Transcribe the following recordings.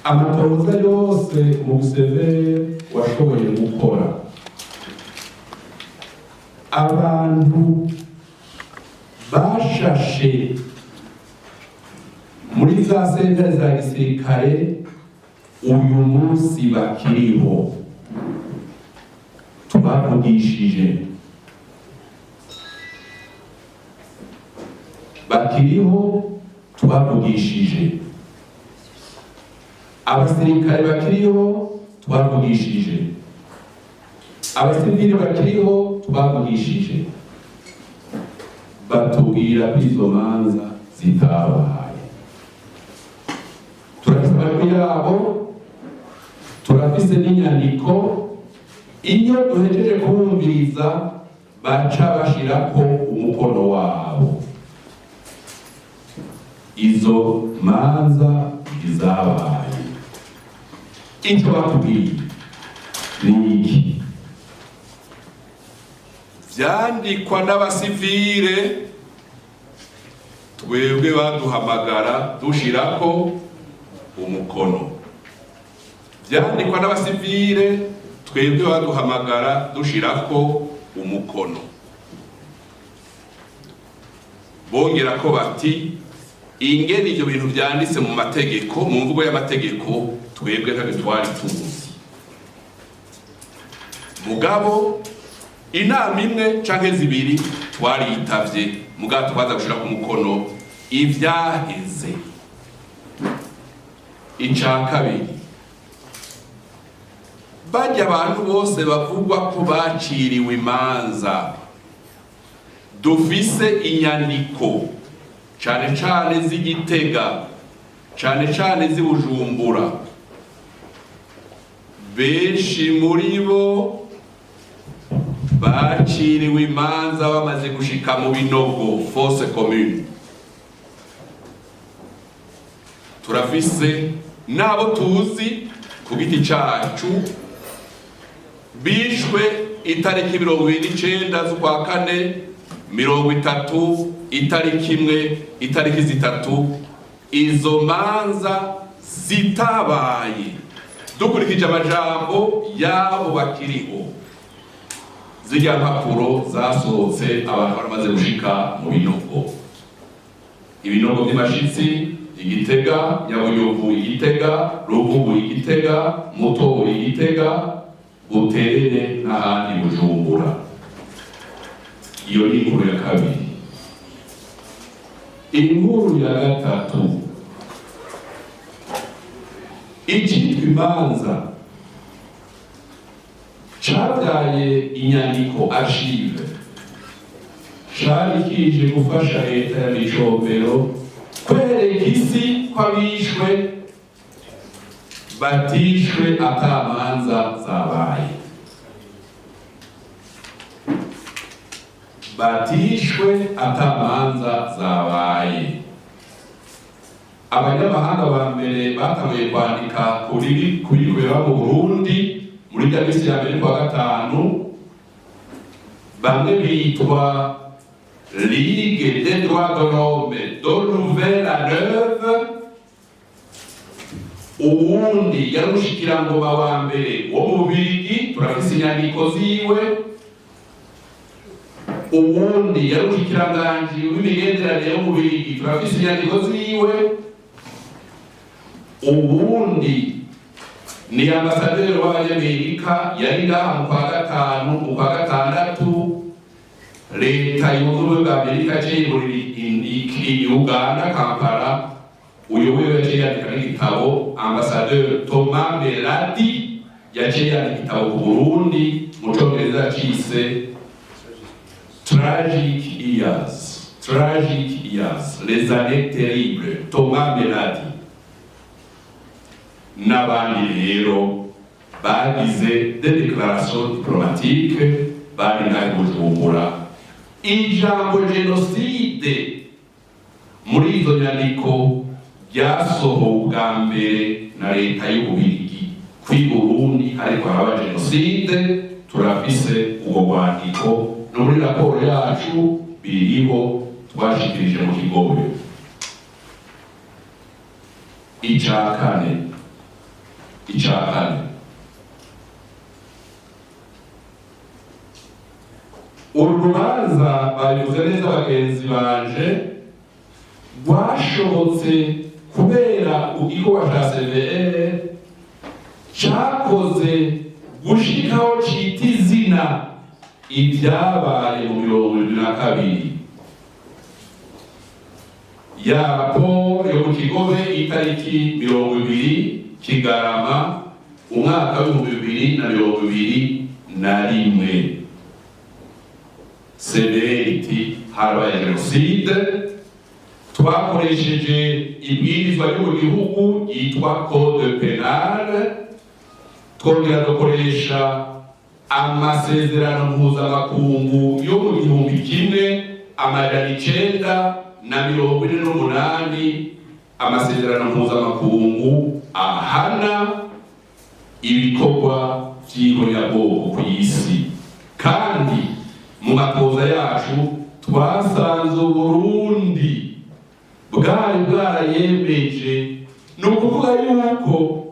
Amatohoza yose mu CVR washoboye gukora, abantu bashashe muri za sentare za gisirikare uyu munsi bakiriho, tubavugishije, bakiriho twavugishije, abasirikare bakiriho twavugishije, abasivili bakiriho twavugishije, batubwira ko izo manza zitabaye. Turafise amajwi yabo, turafise n'inyandiko. Iyo duhejeje kubumviriza, baca bashirako umukono wabo. Izo manza ntizabaye. Icyo batubwiye ni iki? Vyandikwa n'abasivile, twebwe baduhamagara dushirako umukono. Vyandikwa n'abasivile, twebwe baduhamagara dushirako umukono. Bongera ko bati ingene ivyo bintu vyanditse mu mategeko, mu mvugo y'amategeko, twebwe ntabyo twari tuzi. Mugabo inama imwe canke zibiri twaritavye, mugabo twaza gushira ku mukono ivyaheze. Ica kabiri, barya abantu bose bavugwa ko baciriwe imanza, dufise inyandiko, cane cane z'Igitega, cane cane z'Ibujumbura, benshi muri bo baciriwe imanza bamaze gushika mu binogo, fosse commune. Turafise n'abo tuzi ku giti cacu bishwe itariki 29 z'ukwa kane, 30, itariki 1, itariki 3, izo manza zitabaye dukurikije amajambo y'abo bakiriho. Zirya mpapuro zasohotse abantu baramaze gushika mu binogo, ibinogo vy'Imashitsi Igitega, Nyabuyovu Igitega, Ruvubu Igitega, Mutobo Igitega, Buterere n'ahandi Bujumbura. Iyo ni inkuru ya kabiri. Inkuru ya gatatu, icitwa imanza cabyaye inyandiko, archive, cari kije gufasha leta ya Micombero kwereka isi ko abishwe batishwe ata manza zabaye, batishwe ata manza zabaye. Abanyamahanga ba mbere batanguye kwandika kuri kubera mu Burundi muri rya misi ya mbere kwa gatanu, bamwe bitwa Ligue des droits de l'homme de Nouvelle à Neuve, uwundi yari umushikirangoba wa mbere wo mu Bubirigi, turafise inyandiko ziwe, uwundi yari umushikiranganji w'imigenderanire yo mu Bubirigi, turafise inyandiko ziwe, uwundi ni ambasaderi w'Abanyamerika yari ngaha mu kwa gatanu, mu kwa gatandatu, leta yunze ubumwe bwa Amerika yaciye Uganda, Kampala. Uyu wewe yaciye yandika n'igitabo, ambasaderi Thomas Meladi yaciye yandika igitabo ku Burundi, mu Congereza yacise Tragic Years, Tragic Years, les années terribles, Thomas Meladi. N'abandi rero bagize des déclarations diplomatiques bari ngaho Bujumbura. Ijambo jenoside muri izo nyandiko ryasohowe bwa mbere na leta y'Ububirigi kw'i Burundi ariko haraba jenoside. Turafise ubwo rwandiko no muri raporo yacu biriho twashikirije mu Kigobe. Ica kane, Ica kane, uru rubanza, babivuze neza bagenzi banje, rwashobotse kubera igikorwa ca CVR cakoze gushikaho cita izina ibyabaye mu 72, ya raporo yo mu Kigobe, itariki 20 Kigarama, umwaka w'2021. CVR iti harabaye jenoside, twakoresheje ibwirizwa ryo mu gihugu ryitwa Code pénal, twongera dukoresha amasezerano mpuzamakungu yo mu 1948, amasezerano mpuzamakungu ahana ibikorwa vy'ihonyabwoko ku isi. Kandi mu matoza yacu twasanze Uburundi bwari bwarayemeje. Ni ukuvuga yuko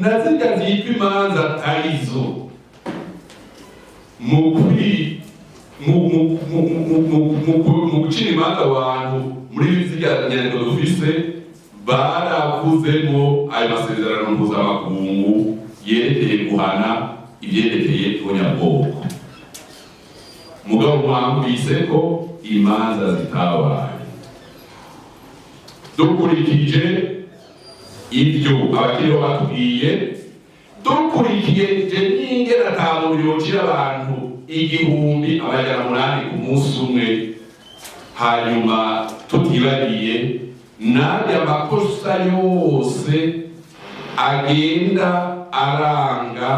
na zirya zitwa imanza atarizo mu kwi mu mu mu mu mu mu mu gucira imanza abantu. Muri zirya nyandiko dufise baravuzemo ayo masezerano mpuzamakungu yerekeye guhana ibyerekeye ihonyabwoko, mugabo mwumvise ko imanza zitabaye. Dukurikije ibyo abakiriho batubwiye, dukurikije n'ingene ata muntu yocira abantu 1800 ku munsi umwe, hanyuma tutibagiye n'aya makosa yose agenda aranga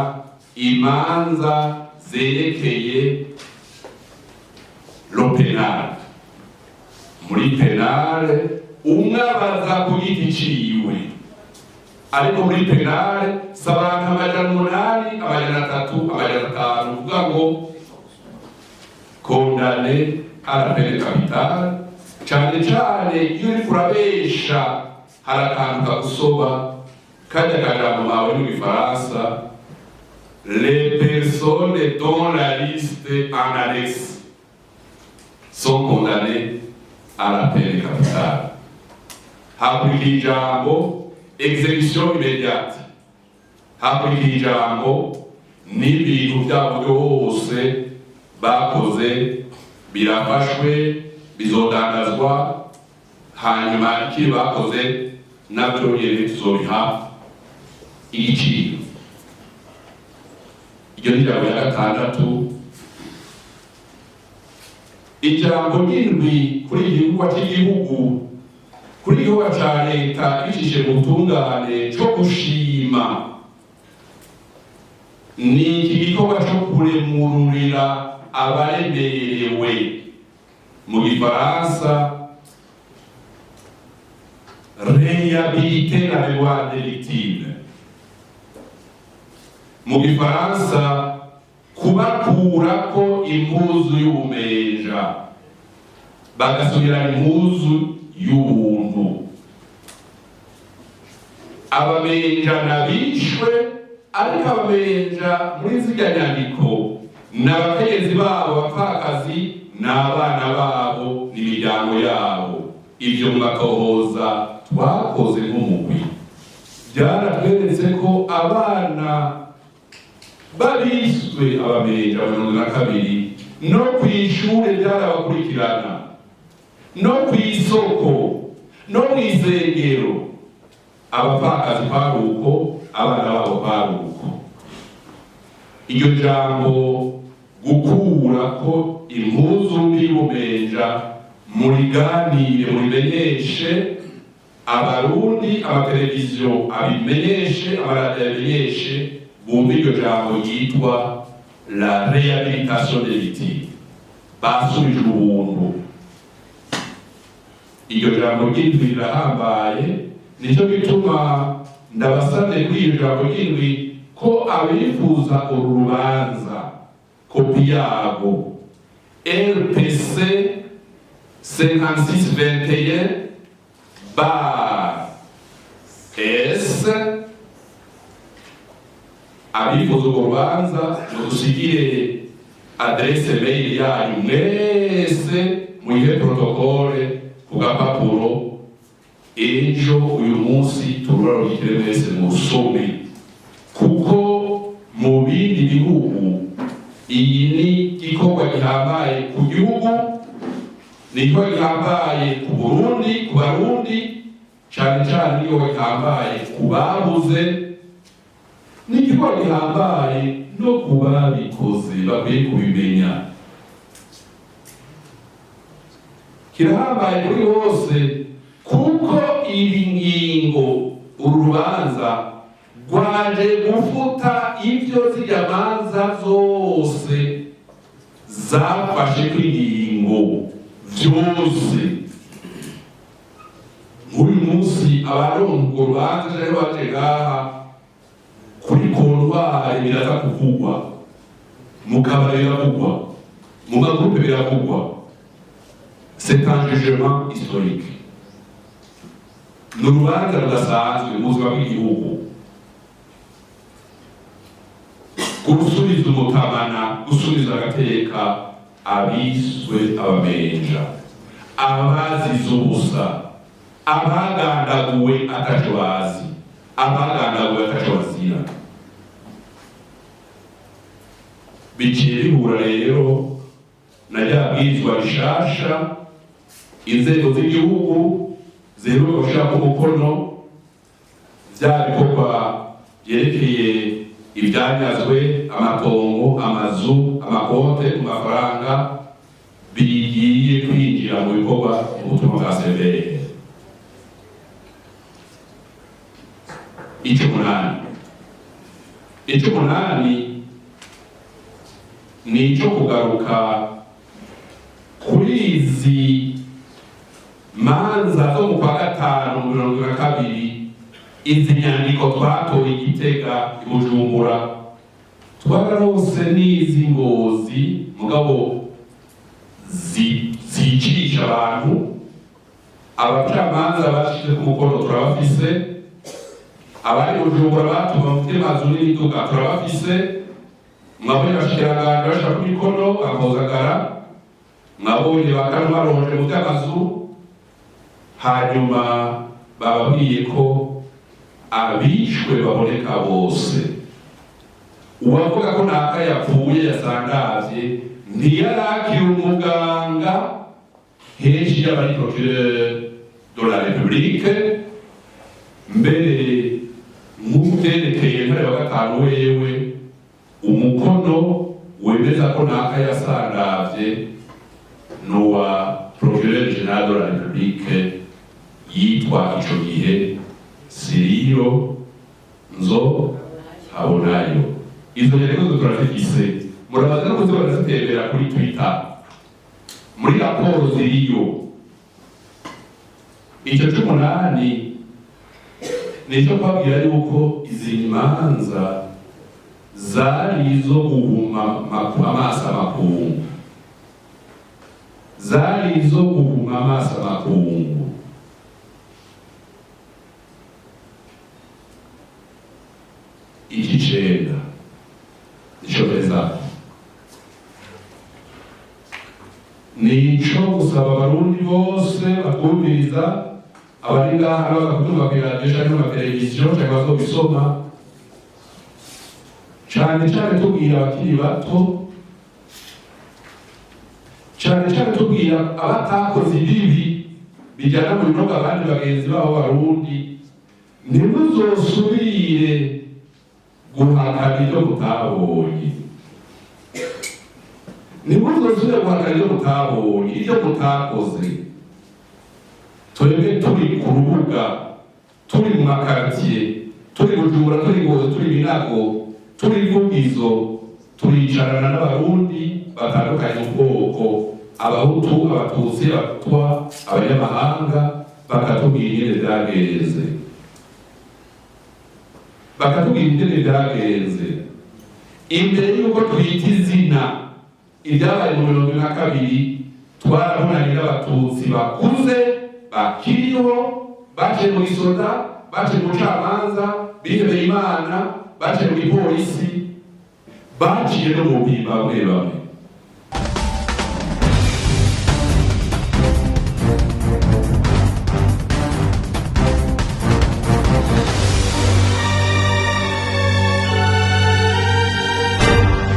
imanza zerekeye le pénal, muri pénal umwe abaza ku giti ciwe, ariko muri pénal si abantu 800, 300, 500 kuvuga ngo condamné à la peine capitale. Cane cane iyo uriko urabesha, hari akantu kagusoba kajya kajambo mawe mu Gifaransa: "Les personnes dont la liste en annexe sont condamnées à la peine capitale." Hakurikira ijambo "exécution immédiate", hakurikira ijambo n'ibintu byabo byose bakoze birafashwe, bizodandazwa, hanyuma ikiri bakoze nabyo nyene tuzobiha igiciro. Iryo ni ijambo rya gatandatu. Ijambo ry'indwi kuri iki gikorwa cy'igihugu, kuri igikorwa ca leta bicishije mu butungane co gushima, ni iki gikorwa co kuremururira abaremerewe, mu Gifaransa "réhabiliter la mémoire des victimes", mu Gifaransa kubakurako impuzu y'ubumenja bagasubirana impuzu y'ubuntu. Abamenja nabishwe, ariko abamenja muri zirya nyandiko ni abakenyezi babo, abapfakazi n'abana babo n'imiryango yabo. Ibyo mu matohoza twakoze nk'umugwi byaratweretse ko abana babiswe abamenja 72 no ku ishure byarabakurikirana, no ku isoko, no mu isengero. Abapfakazi kwari uko, abana babo kwari uko. Iryo jambo gukura ko impuzu mbi y'ubumenja, muriganire, murimenyeshe Abarundi, amateleviziyo abimenyeshe, amaradiyo abimenyeshe, bumve iryo jambo ryitwa la réhabilitation des victimes, basubije ubuntu. Iryo jambo ry'indwi rirahambaye. Nicyo gituma ndabasabye kuri iryo jambo ry'indwi ko abifuza uru rubanza, kopi yarwo RPC 5621/S, Abifuza urwo rubanza, mudusigire adresse mail yanyu mwese, muyihe protocole ku gapapuro. Ejo uyu munsi tururarugikire mwese musome, kuko mu bindi bihugu iyi ni igikorwa gihambaye ku gihugu, ni igikorwa gihambaye ku Burundi, ku Barundi cyane cyane, ni igikorwa gihambaye ku babuze, ni igikorwa gihambaye no ku babikoze, bakwiye kubimenya. Kirahambaye kuri bose, kuko iyi ngingo, uru rubanza rwaje gufuta ibyo zirya manza zose zafashe kw'ingingo vyose. Nk'uyu munsi abaronka urwo rubanza canke baje ngaha kuri comptoir, biraza kuvugwa mu kabari, biravugwa mu ma groupes, biravugwa. C'est un jugement historique, ni urubanza rudasanzwe mu buzima bw'igihugu, gusubiza umutamana, gusubiza agateka abiswe abamenja, abazize ubusa, abagandaguwe ataco bazi, abagandaguwe ataco bazira. Biciye bihura rero na rya bwirizwa rishasha inzego z'igihugu ziheruka gushirako umukono, vya bikorwa vyerekeye ivyanyazwe, amatongo, amazu, amakonte ku mafaranga, bigiye kwinjira mu bikorwa mu butumwa bwa CVR. Icumunani ni ico kugaruka kuri izi manza zo mu kwa gatanu 22. Izi nyandiko twatoye i Gitega, i Bujumbura, twararose n'izi Ngozi, mugabo zicisha abantu. Abacamanza bashize ku mukono turabafise, abari Bujumbura batuma mu vy'amazu n'imiduga turabafise. Mwabonye abashikiranganji bashira ku mikono bakozagara, mwabonye bakanwa baronje mu vy'amazu. Hanyuma bababwiye ko abishwe baboneka bose. Uwavuga ko naka yapfuye yasangavye ntiyarakira umuganga, henshi yaba ari procureur de la République. Mbere nk'uvyerekeye Ntare wa gatanu, wewe umukono wemeza ko naka yasangavye n'uwa procureur général de la République yitwa ico gihe Siriro Nzo Habonayo. Izo nyandiko zo turazifise, murabaza no kuziba barazitembera kuri Twitter, muri raporo ziriyo. Icyo c'umunani ni icyo kubabwira yuko izi manza zari izo guhuma amaso amakungu, zari izo guhuma amaso amakungu. Ikicenda nico beza, nico gusaba Abarundi bose batwumviriza, abari ngaha n'abaza kutumva kw'iradiyo canke mu mateleviziyo canke bazobisoma, cane cane tubwira abakiri bato, cane cane tubwira abatakoze ibibi bijyana mu binogo abandi bagenzi babo Barundi: ntimuzosubire guhakana ibyo mutabonye, ntimuzosubire guhakana ibyo mutabonye, ibyo mutakoze. Twebwe turi ku rubuga, turi mu ma quartiers, turi Bujumbura, turi Ngozi, turi Minago, turi Vugizo, turicarana n'Abarundi batandukanye mu bwoko, Abahutu, Abatutsi, Abatwa, abanyamahanga, bakatubwira ingene vyagenze, bakatubwira ingene vyagenze. Imbere y'uko twita izina ibyabaye mu 22, twarabonanye n'Abatutsi bakuze bakiriho, baciye mu gisoda, baciye mu bucamanza, bihebeye Imana. Baciye mu gipolisi, baciye no mu Mpimba bamwe bamwe.